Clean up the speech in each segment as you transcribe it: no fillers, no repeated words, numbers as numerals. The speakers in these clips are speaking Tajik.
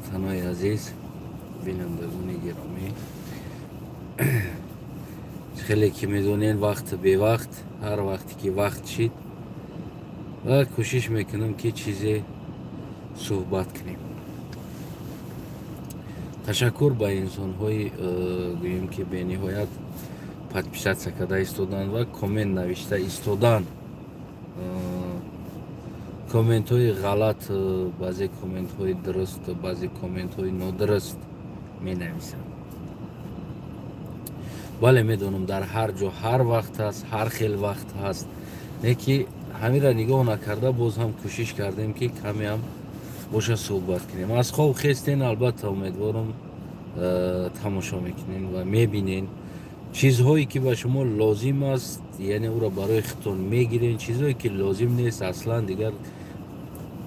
Ҳамватанои азиз, бинандагони гиромӣ, хеле ки медонед, вақт бевақт, ҳар вақте ки вақт шид ва кӯшиш мекунам, ки чизе суҳбат кунем. Ташаккур ба инсонҳои, гӯем ки, бениҳоят подписаться карда истоданд ва коммент навишта истоданд. Комментҳои ғалат, баъзе комментҳои дуруст, баъзе комментҳои нодуруст менависанд. Бале, медонам, дар ҳар ҷо ҳар вақт ҳаст, ҳар хел вақт ҳаст, не ки ҳамира нигоҳ накарда, боз ҳам кӯшиш кардем, ки камеам боша суҳбат кунем. Аз хоб хестен, албатта, умедворам, тамошо мекунем ва мебинен чизҳое ки ба шумо лозим аст, яъне ӯро барои худтон мегирен. Чизҳое ки лозим нест, аслан дигар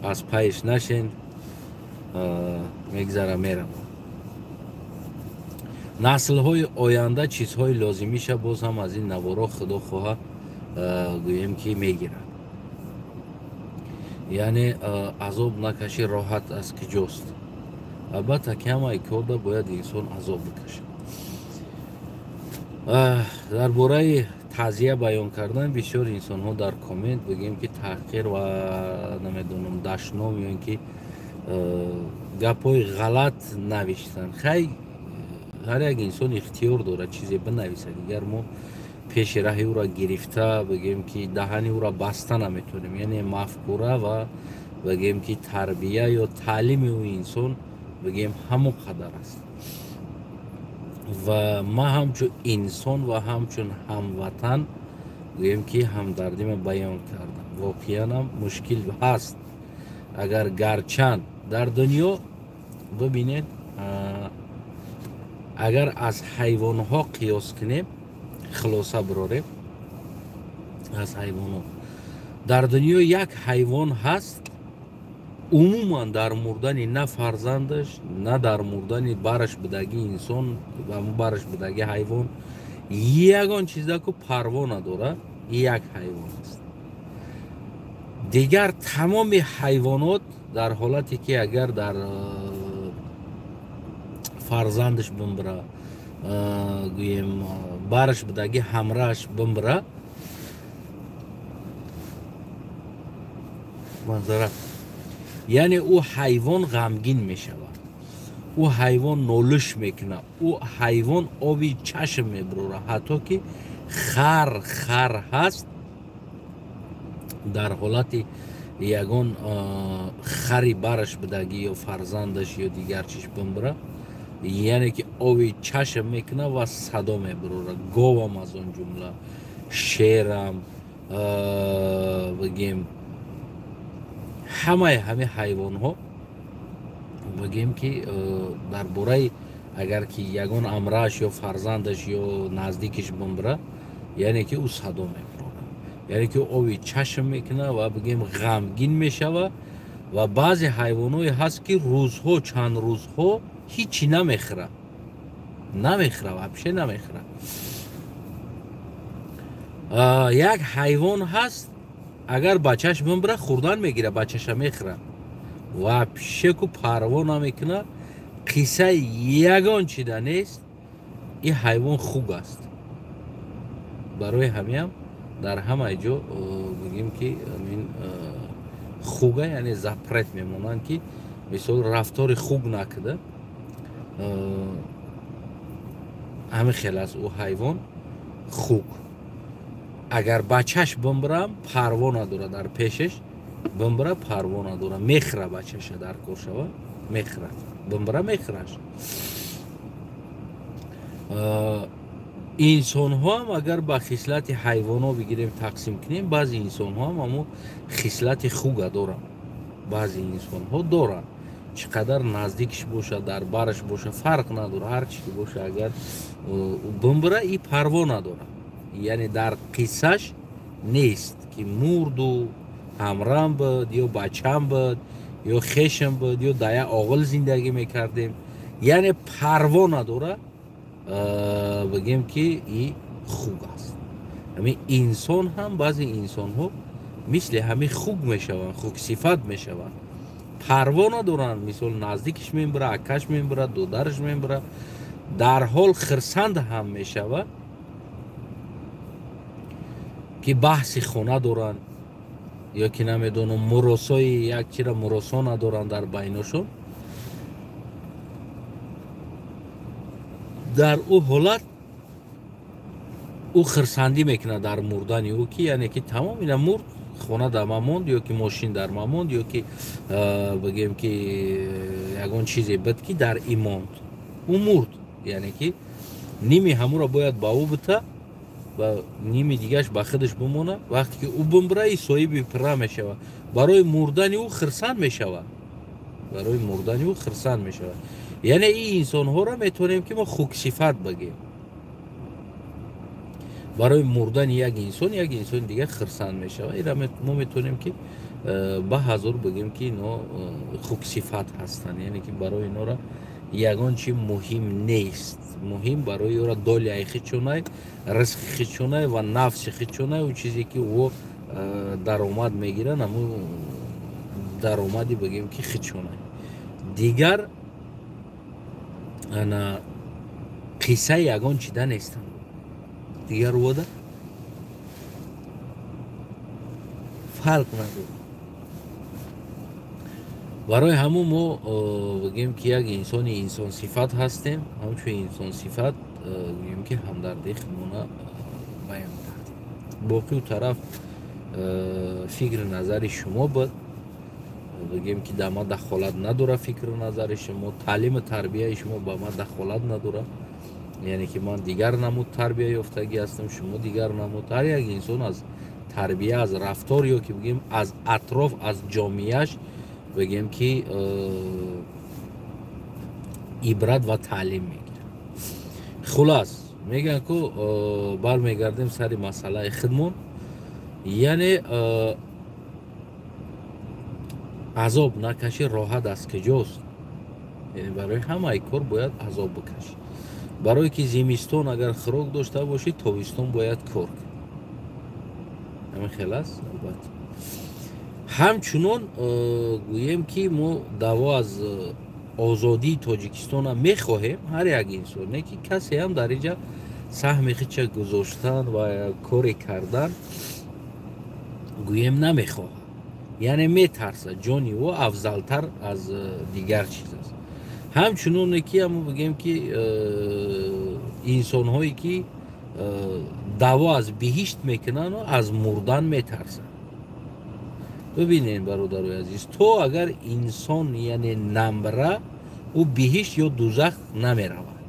аз пайш нашен, мегзара, меравам. Наслҳои оянда чизҳои лозимиша боз ҳам аз ин наворо, худо хоҳа, гӯем ки, мегирад. Яъне азоб накашӣ, роҳат аз куҷост? Албатта ки ҳамаи корда бояд инсон азоб бикашад. Дар бораи таъзия баён кардан бисёр инсонҳо дар коммент, бигӯем ки, таҳқир ва, намедонам, дашном ё ин ки гапҳои ғалат навиштанд. Хай, ҳар як инсон ихтиёр дорад чизе бинависад. Дигар мо пеши раҳи ӯро гирифта, бигӯем ки, даҳани ӯро баста наметавонем. Яъне мафкура ва, бигӯем ки, тарбия ё таълими ӯ инсон, бигӯем, ҳамон қадар аст. Ва ман ҳамчун инсон ва ҳамчун ҳамватан, гӯем ки, ҳамдардима баён кардам. Воқеанам мушкил ҳаст. Агар гарчанд дар дунё бибинед, агар аз ҳайвонҳо қиёс кунем, хулоса бирорем аз ҳайвонҳо, дар дунё як ҳайвон ҳаст, умуман дар мурдани на фарзандаш, на дар мурдани бараш будаги инсон, бараш будаги ҳайвон, ягон чиздаку парво надорад. Як ҳайвон аст. Дигар тамоми ҳайвонот дар ҳолате ки агар дар фарзандаш бимбира, гӯем, бараш будаги ҳамрааш бимбира, манзара, яъне ӯ ҳайвон ғамгин мешавад, ӯ ҳайвон нолиш мекунад, ӯ ҳайвон оби чашм мебурора. Ҳатто ки хар, хар ҳаст, дар ҳолати ягон хари бараш будагӣ ё фарзандаш ё дигар чиш бимбира, яъне ки оби чашм мекунад ва садо мебурора. Говам аз он ҷумла, шерам, бигем, ҳамаи ҳамин ҳайвонҳо, бигем ки, дар бораи агар ки ягон амрааш ё фарзандаш ё наздикиш бимбира, яъне ки ӯ садо мебурорад, яъне ки оби чашм мекунад ва, бигем, ғамгин мешавад. Ва баъзе ҳайвонҳое ҳаст, ки рӯзҳо, чанд рӯзҳо ҳичи намехӯрад, намехӯрад, вообще намехӯрад. Як ҳайвон ҳаст, агар бачааш бимбира, хӯрдан мегирад, бачаша мехӯрад, вообще ку парво намекунад, қиссаи ягон чида нест. Ин ҳайвон хуг аст. Барои ҳамиам дар ҳамаи ҷо, бигем ки, ин хуга, яъне запрет мемонанд, ки мисол рафтори хуг накуда. Ҳамин хел аст ӯ ҳайвон хуг. Агар бачаш бимбирам, парво надорад, дар пешаш бимбира, парво надорад, мехӯра бачаша, дар кор шава, мехӯрад, бимбира, мехӯраш. Инсонҳоам агар ба хислати ҳайвонҳо бигирем, тақсим кунем, баъзе инсонҳоам ҳамо хислати хуга доранд. Баъзе инсонҳо доранд, чӣ қадар наздикш боша, дар бараш боша, фарқ надорад, ҳар чӣ ки боша, агар бимбира, и парво надорад. Яъне дар қиссаш нест, ки мурду ҳамрам буд ё бачам буд ё хешам буд ё дар як оғил зиндагӣ мекардем, яъне парво надорад. Бигем ки, и хуг аст. Ҳамин инсон ҳам, баъзе инсонҳо мисли ҳамин хуг мешаванд, хугсифат мешаванд. Парво надоранд, мисол наздикиш мебура, акаш мебура, додараш мебура, дар ҳол хирсанд ҳам мешавад ки баҳси хона доранд ё ки намедонам муросои як чира муросо надоранд дар байношон. Дар ӯ ҳолат ӯ хирсандӣ мекунад дар мурдани ӯ, ки яъне ки тамом ина мурд, хона дар ма монд ё ки мошин дар ма монд ё ки бигем ки ягон чизе буд ки дар и монд, ӯ мурд, яъне ки ними ҳамуро бояд ба ӯ бита ва ними дигаш ба худаш бимонад. Вақте ки ӯ бимбира, и соҳиби пирра мешавад. Барои мурдани ӯ хирсанд мешавад, барои мурдани ӯ хирсанд мешавад. Яъне ин инсонҳоро метавонем ки мо хуксифат бигем. Барои мурдани як инсон як инсони дигар хирсанд мешавад. Инро мо метавонем ки ба ҳазор бигем ки ино хуксифат ҳастанд, яъне ки барои инора ягон чи муҳим нест. Муҳим барои ӯро доляи хичунай, ризқи хичунай ва нафси хичунай, ӯ чизе ки ӯ даромад мегирад, ҳамун даромади бигем ки хичунай. Дигар ана қиссаи ягон чида нестанд. Дигар вода фарқ надорад. Барои ҳамун мо бигем ки як инсони инсонсифат ҳастем, ҳамчун инсонсифат гӯем ки ҳамдардии худмона баён кардем. Боқиу тараф фикри назари шумо буд, бигем ки дар ма дахолат надорад фикру назари шумо, таълиму тарбияи шумо ба ма дахолат надорад, яъне ки ман дигар намуд тарбия ёфтагӣ ҳастам, шумо дигар намуд. Ҳар як инсон аз тарбия, аз рафтор ё ки бигем аз атроф, аз ҷомеаш бигем ки ибрат ва таълим мегирад. Хулас мегӯянд ку бармегардем сари масъалаи худмон, яъне азоб накашӣ роҳат аз куҷост? Яъне барои ҳамаи кор бояд азоб бикашӣ. Барое ки зимистон агар хӯрок дошта бошӣ, тобистон бояд кор кунӣ. Ҳамин хел аст албатта. Ҳамчунон гӯем ки мо даъво аз озодии Тоҷикистона мехоҳем, ҳар як инсон, не ки касе ҳам дар инҷа саҳми худша гузоштан ва коре кардан гӯем намехоҳад, яъне метарсад, ҷони ӯ афзалтар аз дигар чиз аст. Ҳамчуноне ки ҳамо бигем ки инсонҳое ки даъво аз биҳишт мекунанд, аз мурдан метарсанд. Бибинед бародарои азиз, то агар инсон яъне намбра, ӯ биҳишт ё дузах намеравад.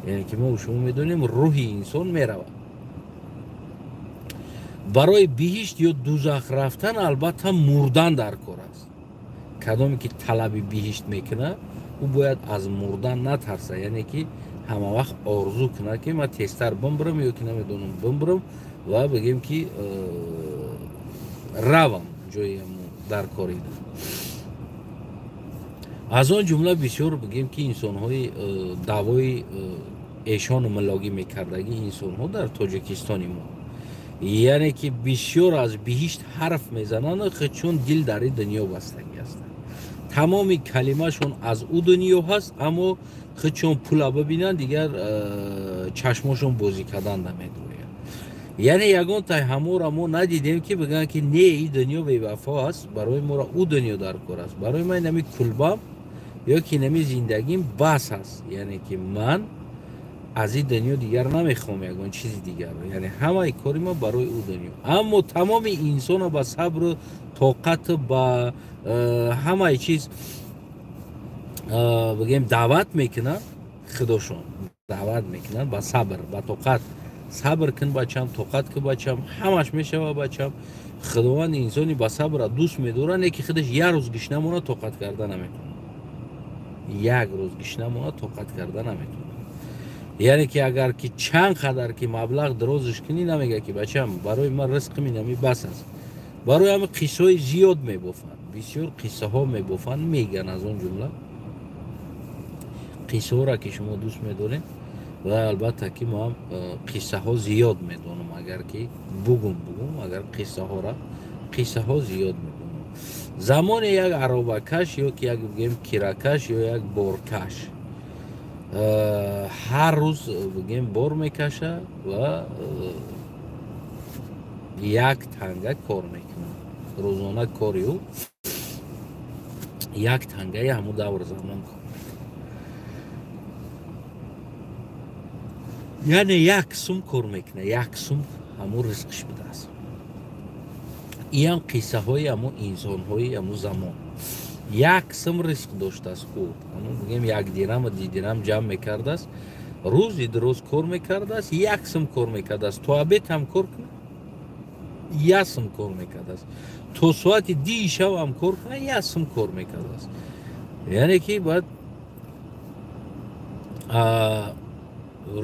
Яъне ки мо шумо медонем рӯҳи инсон меравад. Барои биҳишт ё дузах рафтан албатта мурдан дар кор аст. Кадоме ки талаби биҳишт мекунад, ӯ бояд аз мурдан натарсад, яъне ки ҳама вақт орзу кунад ки ман тезтар бимбирам ё ки намедонам бимбирам ва бигем ки равам ҷои дар корида. Аз он ҷумла бисёр бигем ки инсонҳои даъвои эшону миллогӣ мекардагӣ инсонҳо дар Тоҷикистони мо, яъне ки бисёр аз биҳишт ҳарф мезананд, чун дил дар ин дунё бастагӣ ҳастанд. Тамоми калимашон аз ӯ дунё ҳаст, аммо худшон пула бибинанд, дигар чашмошон бозӣ кардан намедояд. Яъне ягон тай ҳамора мо надидем ки бигӯянд ки не, ин дунё бевафо аст, барои моро ӯ дунё дар кор аст, барои ман инами кулбам ё ки инами зиндагим бас аст, яъне ки ман аз ин дунё дигар намехоҳам ягон чизи дигарро, яъне ҳамаи кори ман барои ӯ дунё. Аммо тамоми инсонро ба сабру тоқат, ба ҳамаи чиз бигем даъват мекунанд, худошон даъват мекунанд ба сабр, ба тоқат. Сабр кун бачам, тоқат кун бачам, ҳамаш мешава бачам. Худованд инсони ба сабра дӯст медорад, не ки худаш як рӯз гишна монад тоқат карда наметавонад. Як рӯз гишна монад тоқат карда наметавонад. Яъне ки агар ки чанд қадар ки маблағ дарозиш кунӣ, намегӯяд ки бачам барои ман ризқи минами бас аст. Барои ҳама қиссаҳои зиёд мебофанд, бисёр қиссаҳо мебофанд, мегӯянд. Аз он ҷумла қиссаҳоро ки шумо дӯст медоред, ва албатта ки мо ҳам қиссаҳо зиёд медонам, агар ки бугум, агар қиссаҳоро, қиссаҳо зиёд медонам. Замоне як аробакаш ё ки як бигем киракаш ё як боркаш ҳар рӯз бигем бор мекаша ва як танга кор мекунад. Рӯзона кори ӯ як тангаи ҳамун давр замон кор мекунад, яъне як сум кор мекунад, як сум ҳамун ризқиш будааст. Иам қиссаҳои ҳамун инсонҳои ҳамун замон. Як сум ризқ доштааст ӯ, ҳамун бигем як дирам ду дирам ҷамъ мекардааст, рӯзи дуроз кор мекардааст, як сум кор мекардааст, то обед ҳам кор кунад як сум кор мекардааст, то соати дии шаб ҳам кор кунад як сум кор мекардааст. Яъне ки баъд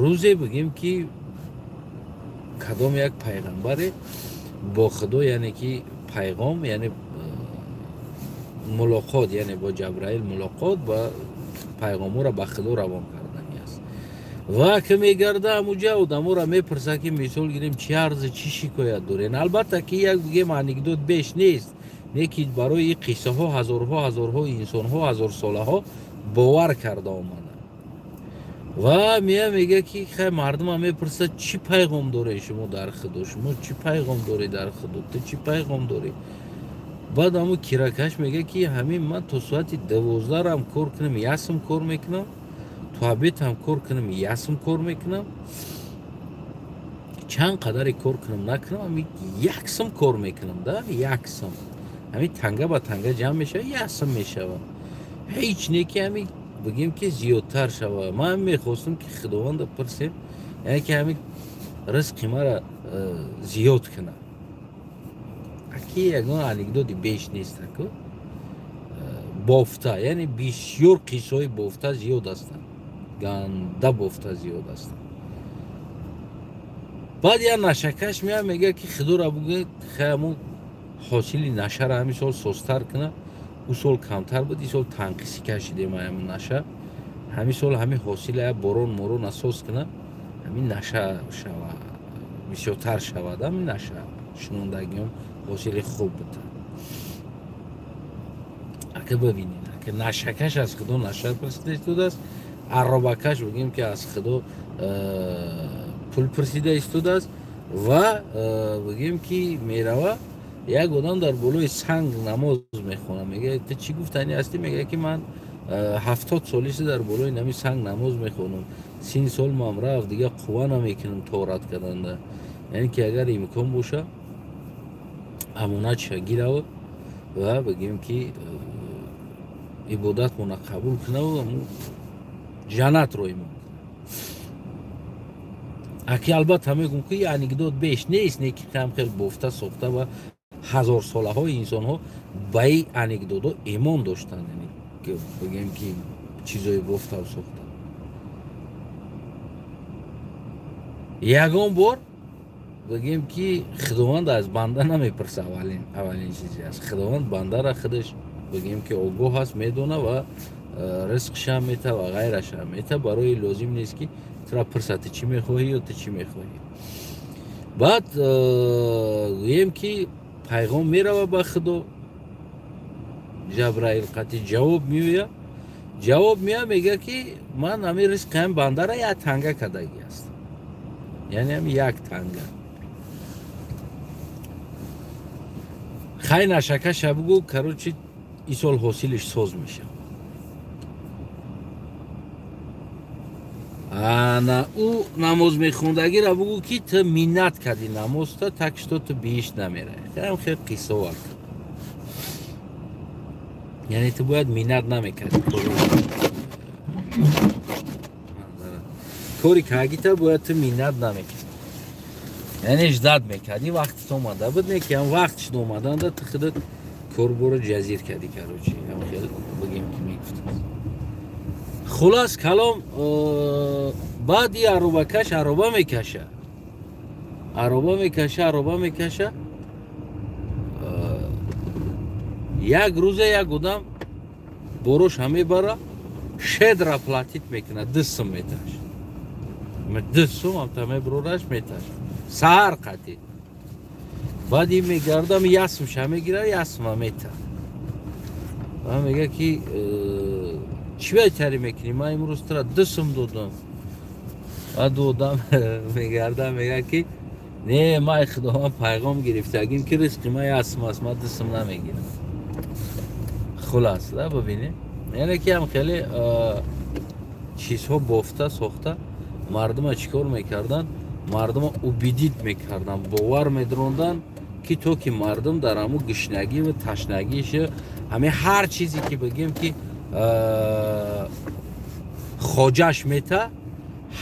рӯзе бигем ки кадом як пайғамбаре бо худо, яъне ки пайғом, яъне мулоқот, яъне бо Ҷабраил мулоқот ва пайғомҳоро ба худо равон кардани аст. Ва ки мегарда ҳамуҷа одаморо мепурсад ки мисол гирем чӣ арзе, чӣ шикоят дорен. Албатта ки як бигем анекдот беш нест, не ки барои қиссаҳо ҳазорҳо ҳазорҳо инсонҳо ҳазорсолаҳо бовар карда омаданд. Ва мея мега ки хай мардума мепурсад чӣ пайғом доред шумо дар худо, шумо чӣ пайғом доред дар худо, ту чӣ пайғом дорӣ? Баъд ҳамун киракаш мега ки ҳамин ман то соати 12-ам кор кунам як сум кор мекунам, то обед ҳам кор кунам як сум кор мекунам, чанд қадаре кор кунам накунам ҳамин як сум кор мекунам, да як сум, ҳамин танга ба танга ҷамъ мешавад, як сум мешавад. Ҳеҷ не ки ҳамин бигем ки зиёдтар шавад. Ман мехостам ки худованда пурсем, яъне ки ҳамин ризқи мара зиёд кунад. Аки ягон анекдоти беш нест аку бофта, яъне бисёр қиссаҳои бофта зиёд ҳастанд, ганда бофта зиёд ҳастанд. Баъд як нашакаш меяд мегӯяд ки худоро бугӯед хай ҳамун ҳосили нашаро ҳамин сол созтар кунад, ӯ сол камтар буд, ин сол танқисӣ кашидем ҳамин наша, ҳамин сол ҳамин ҳосила як борон морон асос кунад, ҳамин наша шава бисёртар шавад, ҳамин наша шунондагиём ҳосили хуб буд. Ака бибинед, ака нашакаш аз худо наша пурсида истодааст, аробакаш бигем ки аз худо пул пурсида истодааст ва бигем ки мерава як одам дар болои санг намоз мехонад. Мегӯяд ту чӣ гуфтанӣ ҳастӣ? Мегӯяд ки ман 70 солист дар болои нами санг намоз мехонам, 30 сол ман рафт, дигар қувва намекунам торат карданда. Яъне ки агар имкон боша амонатша гирава ва бигем ки ибодатмона қабул кунаву ҷаннатро имон кунад. Аки албатта мегӯм ки анекдот беш нест, не ки кам хел бофта сохта ва ҳазорсолаҳои инсонҳо ба ин анекдотҳо имон доштанд, бигем ки чизои бофтау сохта. Ягон бор бигем ки худованд аз банда намепурса, аввалин чизе аст. Худованд бандара худаш бигем ки огоҳ аст, медона ва ризқшам мета ва ғайрашам мета. Барои лозим нест ки тура пурса ту чӣ мехоҳӣ ё ту чӣ мехоҳӣ. Баъд гӯем ки пайғом мерава ба худо, Ҷабраил қатъи ҷавоб меояд, ҷавоб меояд, мегӯяд ки ман ҳамин ризқи ҳамин бандара як танга кардагӣ ҳастам, яъне ҳамин як танга. Хай нашакаша бугӯ, короче ин сол ҳосилиш соз мешавад. Ана ӯ намоз мехондагиро бугӯ ки ту миннат кардӣ намозта, так что ту биҳишт намеравӣ. Ҳам хел қисса овард. Яъне ту бояд миннат намекардӣ. Кори кагита бояд ту миннат намекардӣ. Яъне ждат мекардӣ, вақтит омада буд, не ки ҳам вақт шуд омаданда ту худат корборо ҷазир кардӣ, короче, ҳам хел бигем ки мегуфтааст. Хулас калом, баъди аробакаш ароба мекаша, ароба мекаша, ароба мекаша. Як рӯзе як одам бороша мебара, щедро платит мекунад, 2 сум меташ, 2 сум амта меброраш меташ саҳар қатӣ. Баъди мегардам як сумша мегира, як сума мета. Ва мега ки чӣ байтарӣ мекунӣ, ман имрӯз тура 2 сум додам. Ва ду одам мегарда, мега ки не, ман Худованд пайғом гирифтагим ки ризқи ман 1 сум аст, ман 2 сум намегирам. Хулас, да, бибинед, яъне ки ҳам хеле чизҳо бофта сохта мардума чӣ кор мекарданд? Мардума убедить мекарданд, бовар медронданд ки то ки мардум дар ҳамун гушнагӣ ва ташнагиш ҳамин ҳар чизе ки бигем ки хоҷаш мета,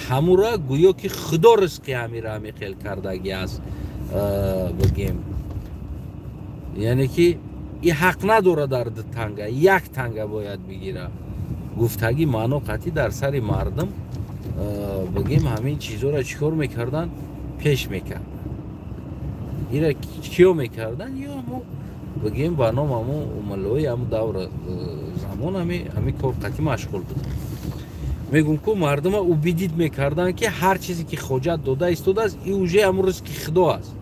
ҳамура гӯё ки Худо ризқи ҳамира ҳами хел кардагӣ аст, бигем, яъне ки и ҳақ надорад дар 2 танга, 1 танга бояд бигира. Гуфтагӣ маъно қатъӣ дар сари мардум, бигем, ҳамин чизҳоро чӣ кор мекарданд? Пеш мекарданд. Ира киё мекарданд? Ё ҳамо бигем ба ном ҳамо муллои ҳамо давра замон ҳами кор қатъӣ машғул буданд. Мегум ку мардума убедить мекарданд ки ҳар чизе ки хоҷат дода истодааст, и уже ҳамун ризқи Худо аст.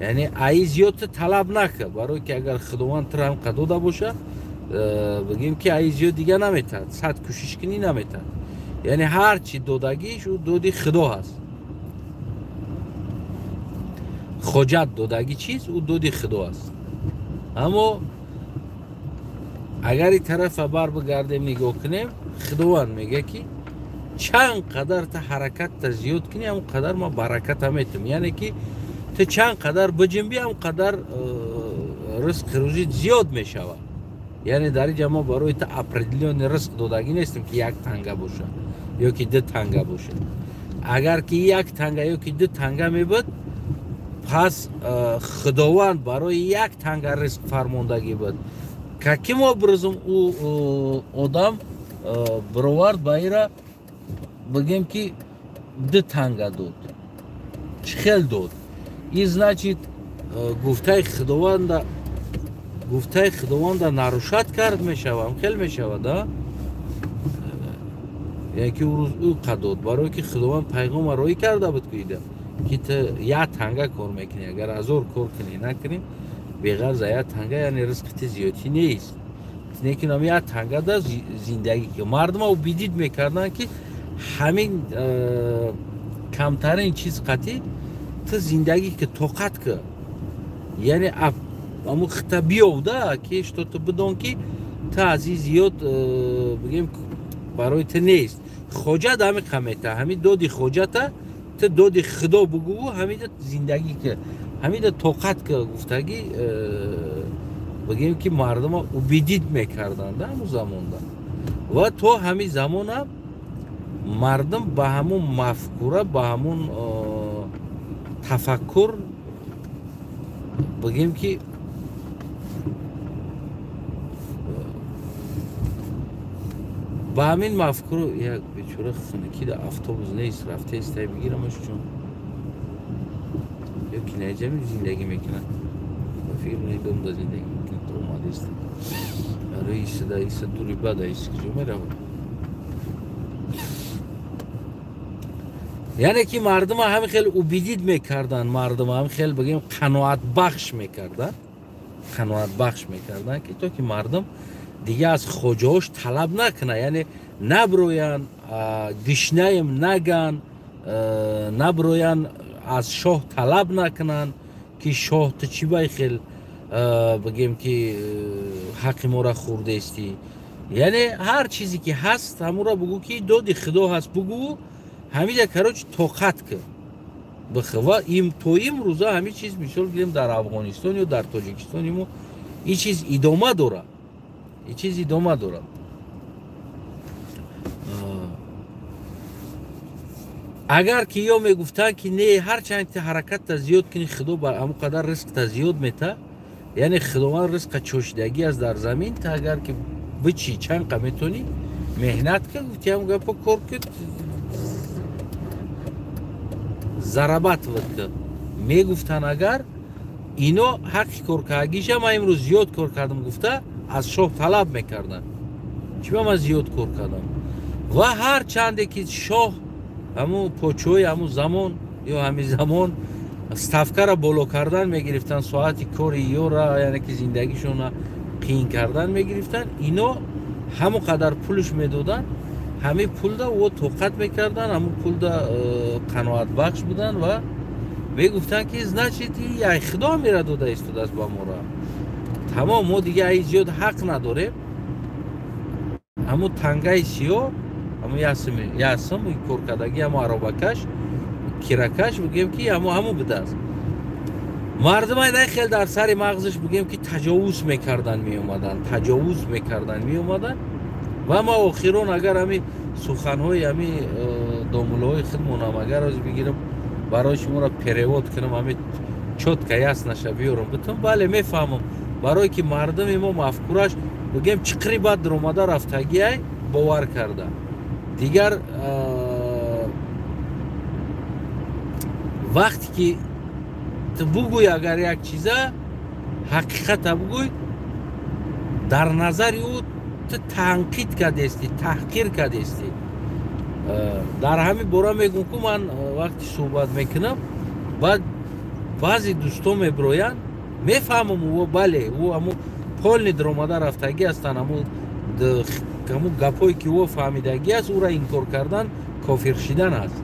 Яъне аи зиёд ту талаб нака, барое ки агар Худованд тура ҳамқа дода боша, бигем ки аи зиёд дига наметаҳад, 100 кӯшиш кунӣ наметаҳад. Яъне ҳар чи додагиш ӯ доди Худо ҳаст. Хоҷат додагӣ чиз ӯ доди Худо аст. Аммо агар ин тарафа бар бигардем нигоҳ кунем, Худованд мега ки чанд қадар та ҳаракатта зиёд кунӣ, ҳамон қадар ма бараката метам. Яъне ки ту чанд қадар биҷунбӣ, ҳамон қадар ризқи рӯзӣ зиёд мешавад. Яъне дар инҷа мо барои ту определённый ризқ додагӣ нестем ки 1 танга бошад ё ки 2 танга бошад. Агар ки 1 танга ё ки 2 танга мебуд, пас Худованд барои 1 танга ризқ фармондагӣ буд. Каким образом ӯ одам бировард ба ира бигем ки 2 танга дод? Чӣ хел дод? И значит гуфтаи Худованда нарушат кард мешавам, хел мешавад, а? Яъне ки ӯ қадод, барое ки Худованд пайғома роӣ карда буд ки ки ту 1 танга кор мекунӣ, агар 1000 кор кунӣ накунӣ, беғарз 1 танга, яъне ризқи ту зиёдтӣ нест. Лекин ҳам 1 танга да зиндагӣ ки мардума убедить мекарданд ки ҳамин камтарин чиз қатъӣ ту зиндагӣ ки тоқат ки, яъне аму хита биёвда ки что ту бидон ки ту аз ин зиёд бигем барои ту нест. Хоҷат ҳами қамета, ҳами доди хоҷата ту доди Худо бугӯ, ҳамида зиндагӣ ки, ҳамида тоқат ки гуфтагӣ, бигем ки мардума убедить мекарданд ҳамун замонда. Ва то ҳамин замонам мардум ба ҳамун мафкура, ба ҳамун тафаккур бигем ки ба ҳамин мафкуру як бечора хунукӣ да автобус нест, рафтаест, тай бигирамаш чун ё ки наҷами зиндагӣ мекунад, ба фикр недом да зиндагӣ мекунад, то омадест. Барои исада иса дури бада ис куҷо меравад? Яъне ки мардума ҳамин хел убедить мекарданд, мардума ҳамин хел бигем қаноатбахш мекарданд, қаноатбахш мекарданд ки то ки мардум дига аз хоҷаош талаб накунад, яъне наброянд, гишнаем наган, наброянд аз шоҳ талаб накунанд ки шоҳ ту чӣ бай хел бигем ки ҳаққи моро хӯрдаистӣ. Яъне ҳар чизе ки ҳаст ҳамонро бугӯ ки доди Худо ҳаст, бугӯ ҳамида короче тоқат ки бихӯ. Ва то имрӯза ҳамин чиз мисол гирем дар Афғонистон ё дар Тоҷикистони мо ин чиз идома дорад, ин чиз идома дорад. Агар ки ё мегуфтанд ки не, ҳарчанд ти ҳаракатта зиёд кунӣ, Худо бар ҳамон қадар ризқта зиёд мета, яъне Худованд ризқа чошидагӣ аст дар замин, та агар ки бичӣ чанд қа метонӣ меҳнат ка, гуфти ҳам гапо кор ки зарабатывать ка. Мегуфтанд агар ино ҳаққи коркардагиша ман имрӯз зиёд кор кардам гуфта аз шоҳ талаб мекарданд, чӣ ба ман зиёд кор кардам. Ва ҳар чанде ки шоҳ ҳамун почои ҳамун замон ё ҳамин замон ставкаро боло кардан мегирифтанд, соати кори ёра, яъне ки зиндагишона қиин кардан мегирифтанд. Ино ҳамон қадар пулш медоданд, ҳамин пулда о тоқат мекарданд, ҳамон пулда қаноатбахш буданд ва мегуфтанд ки значит ай худо мера дода истодааст ба мора, тамом, мо дига ай зиёд ҳақ надорем. Ҳамун тангаи сиёҳ, ҳамун ясм коркардаги, ҳамун аробакаш, киракаш бигем ки ҳамун будааст. Мардум айдай хел дар сари мағзиш бигем ки таҷовуз мекардан меомаданд, таҷовуз мекардан меомаданд. Ва ма охирон агар ҳами суханҳои ҳами домуллоҳои худмонам агар оз бигирам барои шуморо перевод кунам, ҳами чётко ясно ша биёрам битум, бале мефаҳмам, барое ки мардуми мо мафкураш бигем чиқри бад даромада рафтагиай бовар карда. Дигар вақте ки ту бугӯй агар як чиза ҳақиқата бугӯй, дар назари ӯ ту танқид кардести, таҳқир кардести. Дар ҳамин бора мегӯм ку ман вақте суҳбат мекунам, баъд баъзе дӯстон мебироянд, мефаҳмам ӯ, бале, ӯ ҳамун полни даромада рафтагӣ ҳастанд, ҳамун гапҳое ки ӯ фаҳмидагӣ аст, ӯра инкор кардан кофир шидан аст.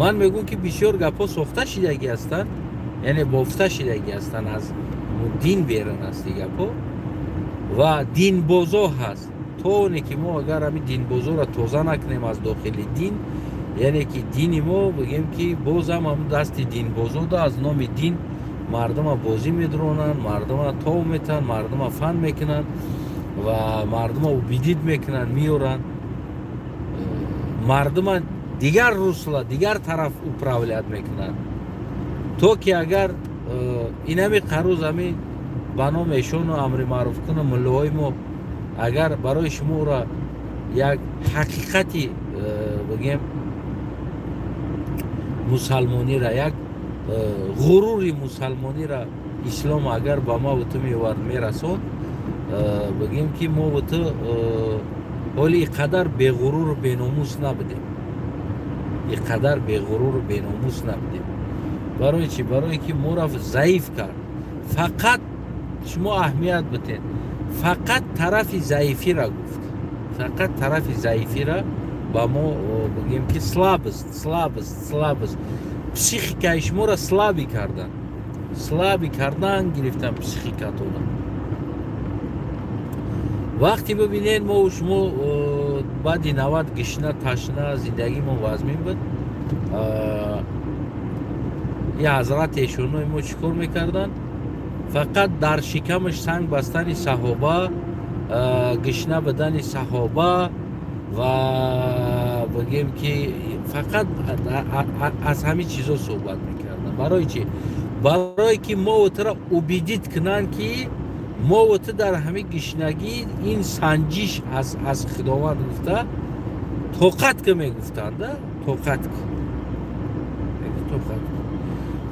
Ман мегӯм ки бисёр гапҳо сохта шидагӣ ҳастанд, яъне бофта шидагӣ ҳастанд, аз дин берун аст и гапҳо ва динбозо ҳаст. То оне ки мо агар ҳамин динбозоро тоза накунем аз дохили дин, яъне ки дини мо бигем ки бозам ҳамун дасти динбозода аз номи дин мардума бозӣ медуронанд, мардума тов метаҳанд, мардума фан мекунанд ва мардума убедить мекунанд, меоранд мардума дигар русло, дигар тараф управлять мекунанд. То ки агар инами қаруз ҳами ба номи эшону амри маъруфкуну муллоҳои мо агар барои шуморо як ҳақиқати бигем мусалмонира, як ғурури мусалмонира ислом агар ба ма ту меовард мерасонд, бигем ки мо ту ҳоли и қадар беғуруру беномус набудем, и қадар беғуруру беномус набудем. Барои чӣ? Барое ки моро заиф кард. Фақат шумо аҳамият битед, фақат тарафи заифира гуфт, фақат тарафи заифира ба мо бигем ки слабость, слабость, слабость, психикаи шуморо слабый кардан, слабый кардан гирифтан психикатона. Вақте бибинед мо шумо баъди 90 гишна ташна зиндагимон вазмин буд, я ҳазрати эшонои мо чӣ кор мекарданд? Фақат дар шикамаш санг бастани саҳоба, гишна будани саҳоба ва бигем ки фақат аз ҳамин чизо суҳбат мекарданд. Барои чӣ? Барое ки мо туро убедить кунанд ки мо ту дар ҳамин гишнагӣ ин санҷиш аз худованд гуфта тоқат ки мегуфтанд, тоқат ки, тоқат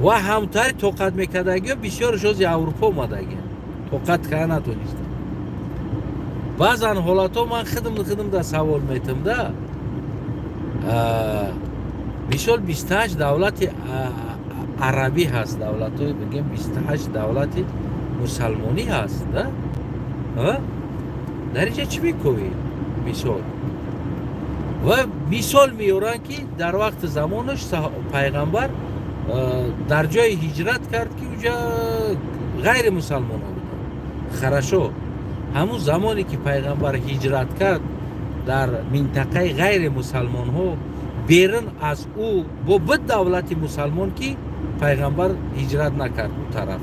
ва ҳамтари тоқат мекардагиё бисёрш ози Аврупо омадагия, тоқат карда натонистанд. Баъзан ҳолатҳо ман худам да савол метам да, мисол 28 давлати арабӣ ҳаст, давлатҳои бигем 28 давлати мусалмонӣ ҳаст да, дар инҷа чӣ мекӯвӣ? Мисол ва мисол меоранд ки дар вақти замонаш пайғамбар дар ҷои ҳиҷрат кард ки уҷа ғайри мусалмонҳо буданд. Хорошо, ҳамун замоне ки пайғамбар ҳиҷрат кард дар минтақаи ғайри мусалмонҳо берун аз ӯ бо буд давлати мусалмон ки пайғамбар ҳиҷрат накард ӯ тараф,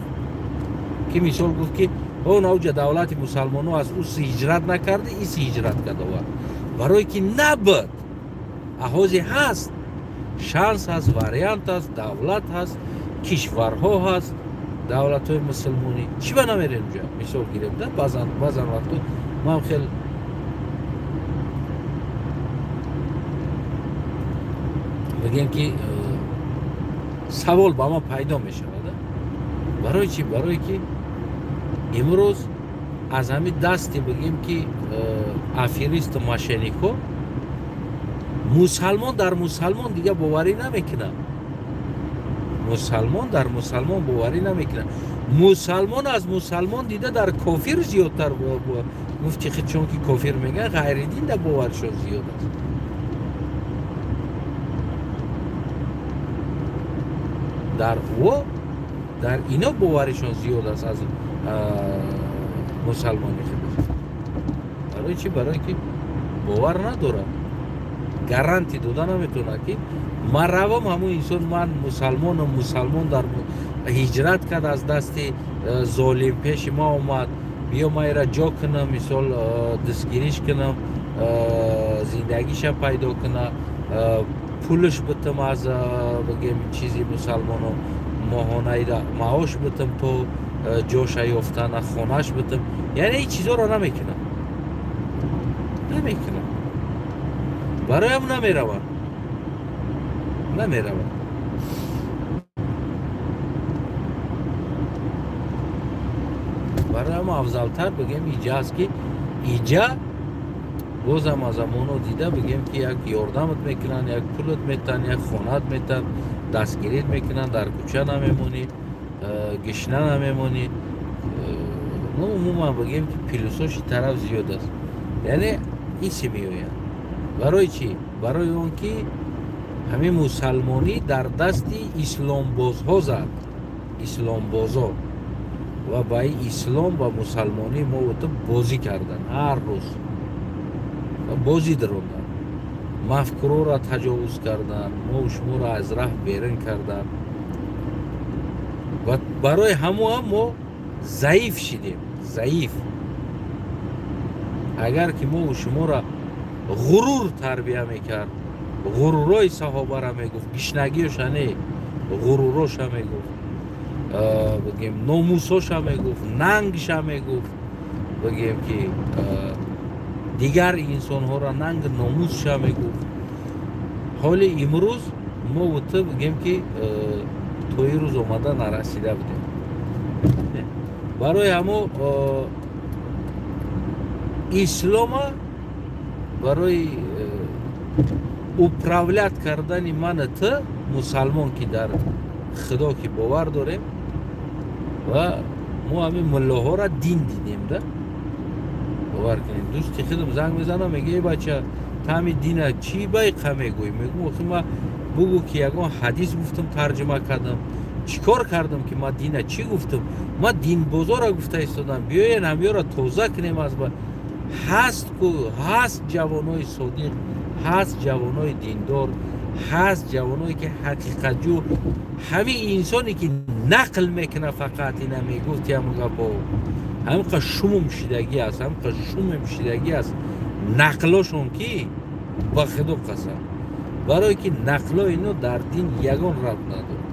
ки мисол гуфт ки он ауҷа давлати мусалмонҳо аз ӯ ҳиҷрат накарда, иси ҳиҷрат кард овард. Барое ки набуд, аҳози ҳаст, шанс ҳаст, вариант ҳаст, давлат ҳаст, кишварҳо ҳаст, давлатҳои мусулмонӣ. Чӣ ба намерем ҷа? Мисол гирем да, баъзан вақтҳо ман хел бигем ки савол ба ман пайдо мешавад. Барои чӣ? Барое ки имрӯз аз ҳамин дасти бигем ки аферисту мошенникҳо мусалмон дар мусалмон дига боварӣ намекунад, мусалмон дар мусалмон боварӣ намекунад. Мусалмон аз мусалмон дида дар кофир зиёдтар гуфти хи, чунки кофир мегӯянд, ғайридин да боваршон зиёд аст. Дар о дар ино боваришон зиёд аст аз мусалмони худаш. Барои чӣ? Барое ки бовар надорад, гарантӣ дода наметавонад, ки ман равам, ҳамун инсон, ман мусалмонам, мусалмон дар ҳиҷрат кард, аз дасти золим пеши ма омад, биё ман ира ҷо кунам, мисол дастгириш кунам, зиндагиша пайдо куна, пулш битам, аз бигем чизи мусалмоно моҳонаида маош битам, то ҷоша ёфтана, хонаш битам. Яъне ин чизоро намекунам, намекунам, бароям намеравам, намеравам. Барои ҳама афзалтар бигем иҷа аст, ки иҷа бозам аз амоно дида бигем, ки як ёрдамат мекунанд, як пулат метаҳанд, як хонаат метаҳанд, дастгирит мекунанд, дар кӯча намемонӣ, гишна намемонӣ. Ну, умуман бигем, ки плюсоши тараф зиёд аст. Яъне иси меояд. Барои чӣ? Барои он ки ҳамин мусалмонӣ дар дасти исломбозҳо зад, исломбозо, ва ба ислом ва мусалмонӣ мо ту бозӣ кардан, ҳар рӯз бозӣ дарондан, мафкуроро таҷовуз кардан, мо шуморо аз раҳ берун кардан. Ва барои ҳамо ҳам мо заиф шидем, заиф. Агар ки мо шуморо ғурур тарбия мекард, ғурурои саҳобара мегуфт, гишнагиёша не, ғуруроша мегуфт, бигем номусоша мегуфт, нангша мегуфт, бигем ки дигар инсонҳоро нанг номусша мегуфт. Ҳоли имрӯз мо ту бигем ки то ин рӯз омада нарасида будем. Барои ҳамо ислома барои управлять кардани мана ту мусалмон, ки дар худо ки бовар дорем, ва мо ҳамин муллоҳоро дин дидем да. Бовар кунед, дӯсти худам занг мезанам, мега: эй бача, тами дина чӣ байқа мегӯӣ? Мегӯм: охи ма бугӯ ки ягон ҳадис гуфтам, тарҷума кардам, чӣ кор кардам, ки ма дина чӣ гуфтам? Ма динбозора гуфта истодам, биёен ҳамёро тоза кунем. Аз ба ҳаст ку, ҳаст ҷавонои содиқ, ҳаст ҷавонои диндор, ҳаст ҷавоное ки ҳақиқатҷӯ. Ҳамин инсоне ки нақл мекунад, фақат ина мегуфт, ҳамун гапо ҳамқа шумум шидагӣ аст, ҳамқа шумум шидагӣ аст нақлошон, ки ба худо қасам, барое ки нақло ино дар дин ягон рабт надорад.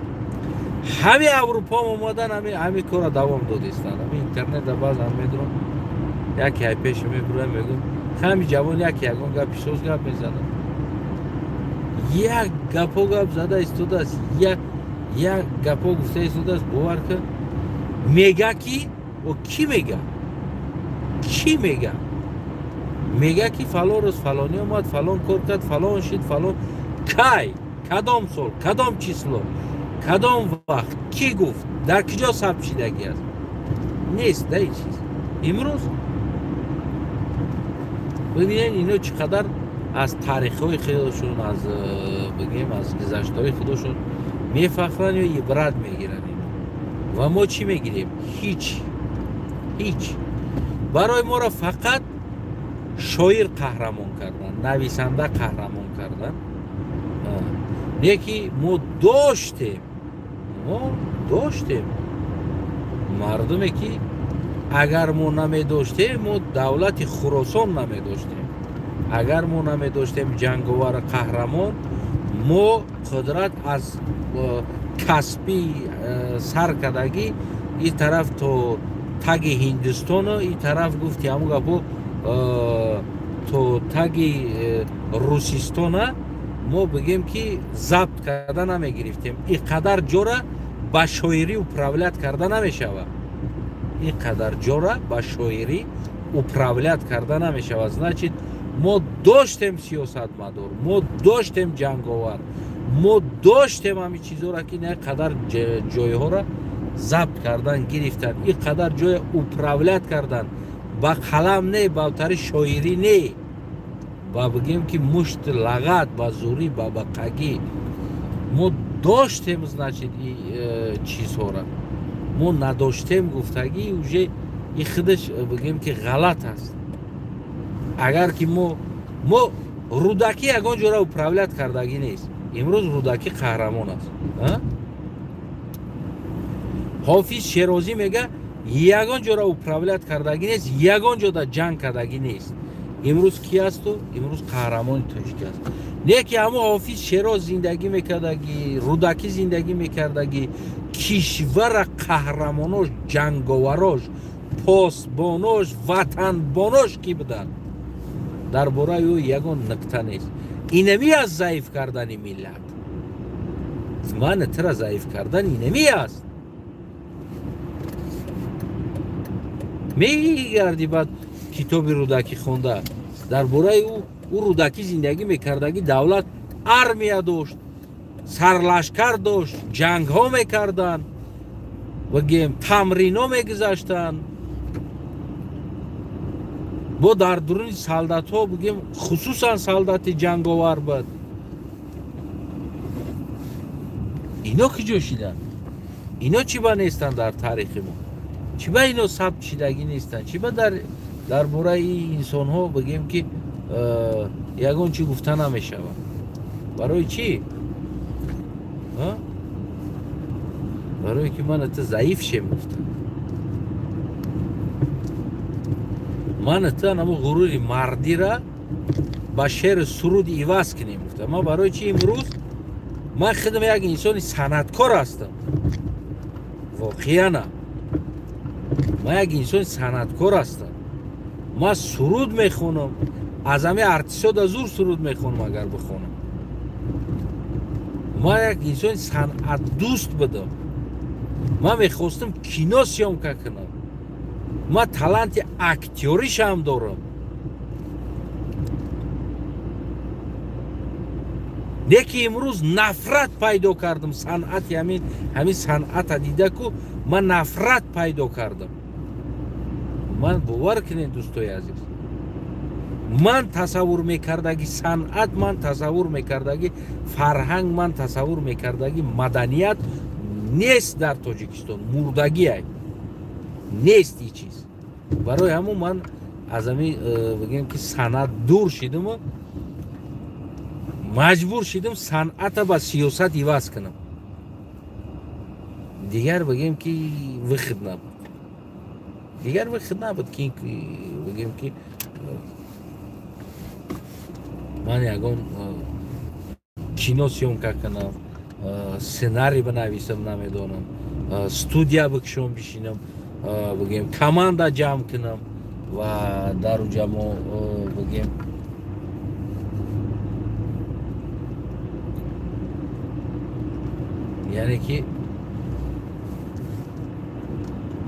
Ҳами Аврупоам омадан, ҳами корро давом додистанд. Ҳами интернетда баъзан медурам, яке ай пеша мебурам, мегӯм: ҳами ҷавон яке ягон гапи соз гап мезанад, як гапо гап зада истодааст, як гапо гуфта истодааст. Бовар кун, мега ки о кӣ мега, кӣ мега? Мега ки фалон рӯз фалонӣ омад, фалон кор кард, фалон шид, фалон. Кай, кадом сол, кадом число, кадом вақт, кӣ гуфт, дар куҷо сабт шидагӣ аст? Нест да ин чиз. Имрӯз бибинед, ино чӣ қадар аз таърихҳои худошон, аз бигем аз гузаштаҳои худошон мефахранд ё ибрат мегиранд. Ва мо чӣ мегирем? Ҳеҷ, ҳеҷ. Барои моро фақат шоир қаҳрамон кардан, нависанда қаҳрамон кардан. Не ки мо доштем, мо доштем мардуме ки агар мо намедоштем, мо давлати Хуросон намедоштем. Агар мо намедоштем ҷанговар қаҳрамон, мо қудрат аз касби сар кардагӣ ин тараф то таги Ҳиндистону ин тараф, гуфти ҳамун гапо, то таги Русистона мо бигем ки забт карда намегирифтем. Ин қадар ҷора ба шоирӣ управлять карда намешавад. Ин қадар ҷора ба шоирӣ управлять карда намешавад. Значит, мо доштем сиёсатмадор, мо доштем ҷанговар, мо доштем ҳамин чизҳоро, ки на қадар ҷойҳоро забт кардан гирифтан, ин қадар ҷоя управлять кардан, ба қалам не, ба тари шоирӣ не, ба бигем ки мушт лағат, ба зӯрӣ, ба бақагӣ. Мо доштем, значит, и чизҳоро мо надоштем гуфтагӣ уже и худаш бигем ки ғалат аст. Агар ки мо Рӯдакӣ ягон ҷора управлять кардагӣ нест. Имрӯз Рӯдакӣ қаҳрамон аст. Ҳофиз Шерозӣ мега ягон ҷора управлять кардагӣ нест, ягон ҷода ҷанг кардагӣ нест. Имрӯз ки асту? Имрӯз қаҳрамони тоҷик аст. Не ки ҳамо Ҳофиз Шероз зиндагӣ мекардагӣ, Рӯдакӣ зиндагӣ мекардагӣ, кишвара қаҳрамонош, ҷанговарош, посбонош, ватанбонош ки буданд, дар бораи ӯ ягон нукта нест. Инами аст заиф кардани миллат. Ман тира заиф кардан инами аст. Мегарди баъд китоби Рӯдакӣ хонда, дар бораи ӯ Рӯдакӣ зиндагӣ мекардагӣ, давлат армия дошт, сарлашкар дошт, ҷангҳо мекарданд, бигем тамрино мегузаштанд, бо дар дуруни солдатҳо бигем хусусан солдати ҷанговар буд. Ино куҷо шиданд? Ино чӣ ба нестанд дар таърихи мо? Чӣ ба ино сабт шидагӣ нестанд? Чӣ ба дар бораи ин инсонҳо бигем ки ягон чӣ гуфта намешавад? Барои чӣ? Барое ки ман ата заиф шем гуфтам. Ман ата намо ғурури мардира ба шеъри суруд иваз кунем гуфтам. Ман барои чӣ имрӯз ман худам як инсони санъаткор ҳастам. Воқеана ман як инсони санъаткор ҳастам. Ман суруд мехонам, аз ҳамаи артистҳо да зур суруд мехонам агар бихонам. Ман як инсони санъатдӯст будам. Ман мехостам кино съёмка кунам. Ман таланти актёришам дорам. Не ки имрӯз нафрат пайдо кардам санъати ҳамин санъата дида ку ман нафрат пайдо кардам. Ман бовар кунед дӯстои азиз, ман тасаввур мекардагӣ санъат, ман тасаввур мекардагӣ фарҳанг, ман тасаввур мекардагӣ маданият нест дар Тоҷикистон, мурдагиай нест ин чиз. Барои ҳамон ман аз ҳамин бигем ки санъат дур шидиму маҷбур шидим санъата ба сиёсат иваз кунам. Дигар бигем ки выход набуд. Дигар выход набуд ки бигем ки ман ягон кино съёмка кунам, сценарий бинависам, намедонам, студия бикшом бишинам, бигем команда ҷамъ кунам ва дар уҷа мо бигем яъне ки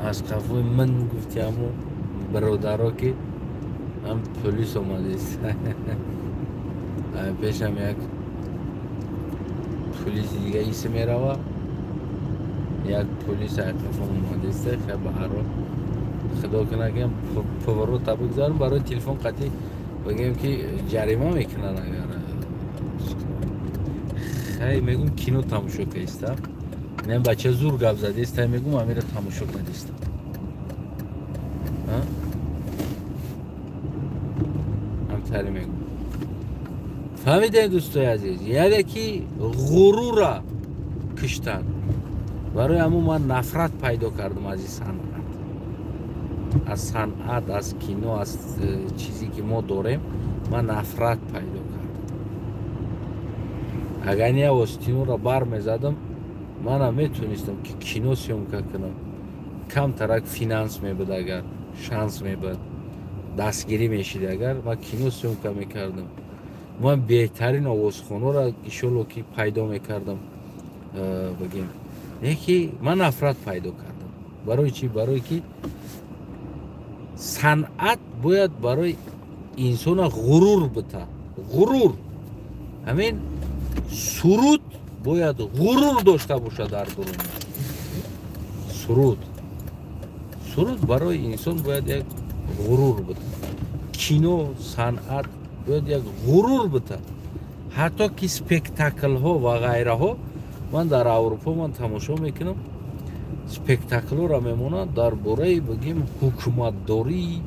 аз қафои ман гуфти ҳамо бародаро ки ҳам полис омадест. Пешам як полиси дига исе мерава, як полис қафом омадест. Хай ба ҳар худо кунад ки поворота бигзарам, барои телефон қатъи бигем ки ҷарима мекунанд агар. Хай мегум кино тамошо кардистам. Не бача зур гап задест, хай мегум амира тамошо кардистам. Ҳамтари мегум. Фаҳмидем дӯстои азиз, яъне ки ғурура киштан. Барои ҳамон ман нафрат пайдо кардам аз ин санъат, аз санъат, аз кино, аз чизе ки мо дорем, ман нафрат пайдо кардам. Агар не остинуро бар мезадам, манам метонистам ки кино съёмка кунам. Камтарак финанс мебуд, агар шанс мебуд, дастгирӣ мешид, агар ман кино съёмка мекардам. Ман беҳтарин овозхонаро иншолло ки пайдо мекардам, бигем. Не ки ман нафрат пайдо кардам. Барои чӣ? Барои ки санъат бояд барои инсона ғурур бита. Ғурур. Ҳамин суруд бояд ғурур дошта бошад дар дурунаш. Суруд, суруд барои инсон бояд як ғурур буда, кино, санъат бояд як ғурур буда. Ҳатто ки спектаклҳо ва ғайраҳо, ман дар Аврупо ман тамошо мекунам, спектаклҳоро мемонад дар бораи, бигем, ҳукуматдории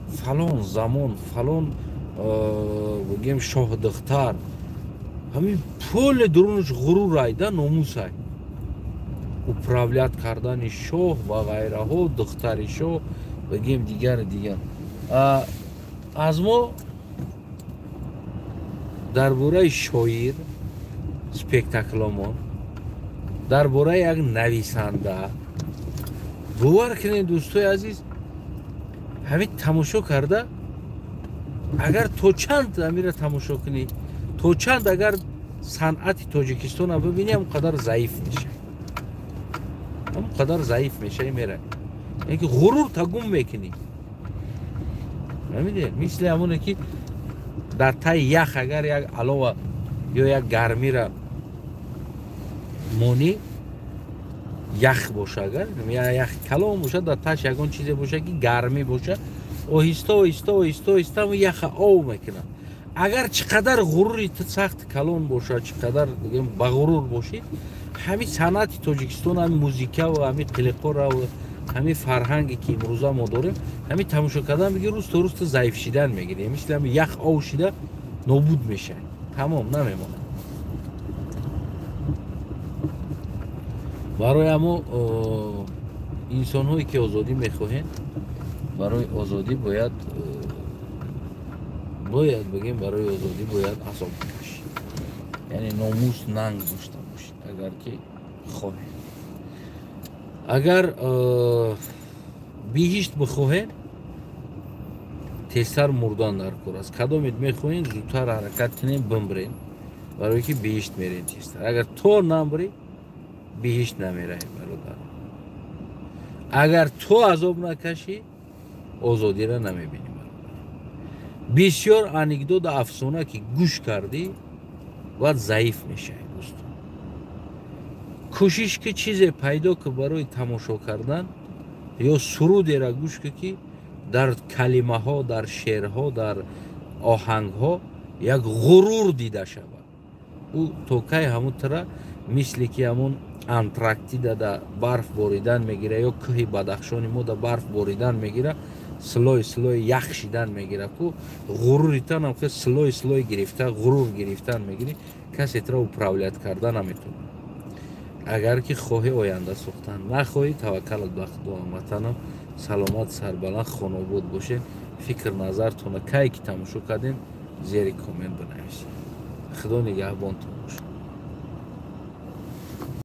фалон замон, фалон, бигем, шоҳдухтар, ҳамин поле дурунаш ғурурай да, номусай, управлять кардани шоҳ ва ғайраҳо, духтари шоҳ, бигем, дигар дигар. Аз мо дар бораи шоир спектакломон, дар бораи як нависанда, бовар кунед, дӯстои азиз, ҳамин тамошо карда, агар то чанд амира тамошо кунӣ, то чанд агар санъати Тоҷикистона бибинӣ, ҳам қадар заиф мешавӣ, ҳам қадар заиф мешавӣ, меравӣ, яъне ки ғурур та гум мекунӣ. Фаҳмидед? Мисли ҳамоне ки дар таи ях агар як алова ё як гармира монӣ, ях боша, агар ях калон боша, дар таш ягон чизе боша ки гармӣ боша, оҳиста оҳиста оҳиста оҳиста яха ов мекунад. Агар чӣ қадар ғурури ту сахт калон боша, чӣ қадар ба ғурур бошӣ, ҳамин санъати Тоҷикистон, ҳамин музика ва ҳамин қилиқора ва ҳамин фарҳанге ки имрӯза мо дорем, ҳамин тамошо кардан меги, рӯз то рӯз ту заиф шидан мегирӣ, мисли ҳамин ях ов шида нобуд мешавӣ, тамом, намемонад. Барои ҳамо инсонҳое ки озодӣ мехоҳем, барои озодӣ бояд бигем, барои озодӣ бояд азоб кашид, яъне номус, нанг дошта бошед, агар ки хоҳед. Агар биҳишт бихоҳед, тезтар мурдан дар кор аст. Кадомед мехоҳед, зудтар ҳаракат кунед, бимбиред, барое ки биҳишт меред тезтар. Агар то намбирӣ, биҳишт намераҳӣ, бародар. Агар то азоб накашӣ, озодиро намебинӣ, бародар. Бисёр анекдоду афсона ки гӯш кардӣ, баъд заиф мешавӣ, дӯстон. Кӯшиш ки чизе пайдо ки барои тамошо кардан ё сурудеро гӯш ки, ки дар калимаҳо, дар шеърҳо, дар оҳангҳо як ғурур дида шавад. Ӯ то кай ҳамун тира, мисли ки ҳамун Антарктида да барф боридан мегира ё кӯҳи Бадахшони мо да барф боридан мегира, слой слой ях шидан мегира, ку ғурури танам ки слой слой гирифта, ғурур гирифтан мегирӣ, касе тира управлять карда наметавонад. Агар ки хоҳӣ оянда сохтан, нахоҳӣ, таваккалат ба Худо. Ҳамватанам, саломат, сарбаланд, хонобод бошед. Фикр назартона кай ки тамошо кардем, зери коммент бинависед. Худо нигаҳбонтон бошад.